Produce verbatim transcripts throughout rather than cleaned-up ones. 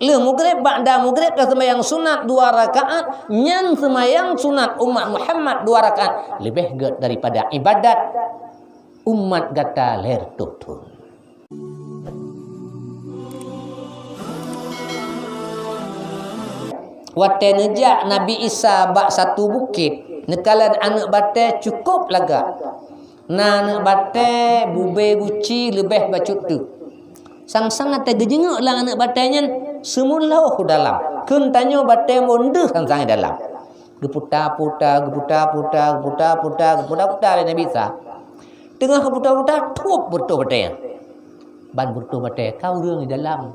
Lheueh mugreb, ba'da mugreb, taseumayang sunat dua rakaat, nyan seumayang sunat umat Muhammad dua rakaat, leubeh gét daripada ibadat umat gata lhèe reutôh thôn. Watèe neujak Nabi Isa bak satu bukét, neukalon aneuk batèe cukôp lagak. Na aneuk batèe bubé guci leubeh bacut teuk. Sang-sang watèe geujeungeuk lam aneuk batèe nyan, seumulôh dalam. Kheun tanyoe batèe mon deuh sang-sang dalam. Geuputa-puta, geuputa-puta, geuputa-puta, geuputa-puta lé Nabi Isa. Teungoh geuputa-puta, thup beureutoh batèe. Ban beureutoh batèe, ka ureueng di dalam.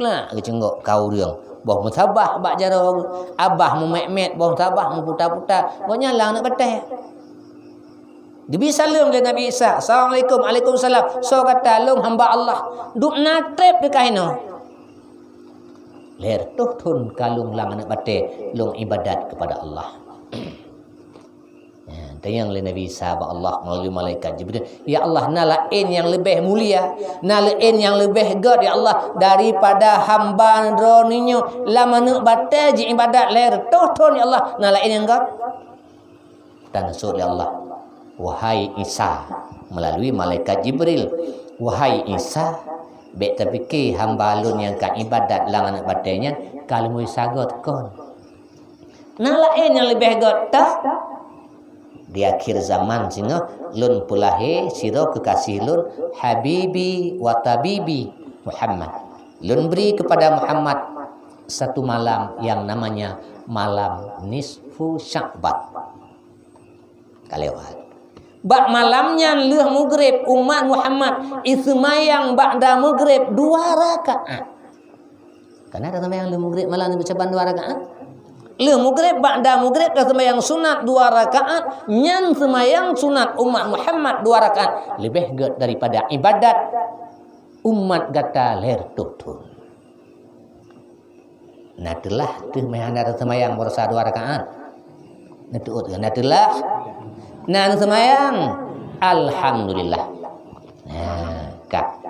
Glak geuceunggok ka ureueng. Boh meusabah bak jaroe, abah meumèt-mèt, boh meusabah meuputa-puta. Gobnyan lam aneuk batèe. Geubri saleuem lé Nabi Isa, "Assalamualaikum." "Waalaikumsalam." "Soe gata?" "Lôn hamba Allah." Dum na trép teuka inoe. Lhèe reutôh thôn ka lôn lam aneuk batèe, lôn ibadat keupada Allah. Ya, tanyong lé Nabi Isa bak Allah meulalu malaikat Jibril, "Ya Allah, na laén nyang leubeh mulia, na laén nyang leubeh gét, ya Allah, daripada hamba droeneuh nyoe lam aneuk batèe jiibadat lhèe reutôh thôn, ya Allah, na laén nyang gét?" Tan seuôt lé Allah, "Wahai Isa," meulalu malaikat Jibril, "Wahai Isa, bèk tapike hamba lôn nyang ka ibadat lam aneuk batèe nyan ka lôn Isa gét kon. Na laén nyang leubeh gét that. Di akhir zaman singoh lôn peulahé sidroe keukaséh lôn, habibi wa tabibi Muhammad. Lôn bri keupada Muhammad satu malam yang namanya malam nisfu Sya'ban." Ka lewat. Bak malam nyan lheueh mugreb, umat Muhammad iseumayang ba'da mugreb dua rakaat. Kana taseumayang lheueh mugreb malam nyan Sya'ban dua rakaat? Lheueh mugreb, ba'da mugreb taseumayang sunat dua rakaat, nyan seumayang sunat umat Muhammad dua rakaat, leubeh gét daripada ibadat umat gata lhèe reutôh thôn. Na teulah teuh meuhana taseumayang baroesa dua rakaat? Na teuôt, na teulah? Na neuseumayang? Alhamdulillah. Nah, ka.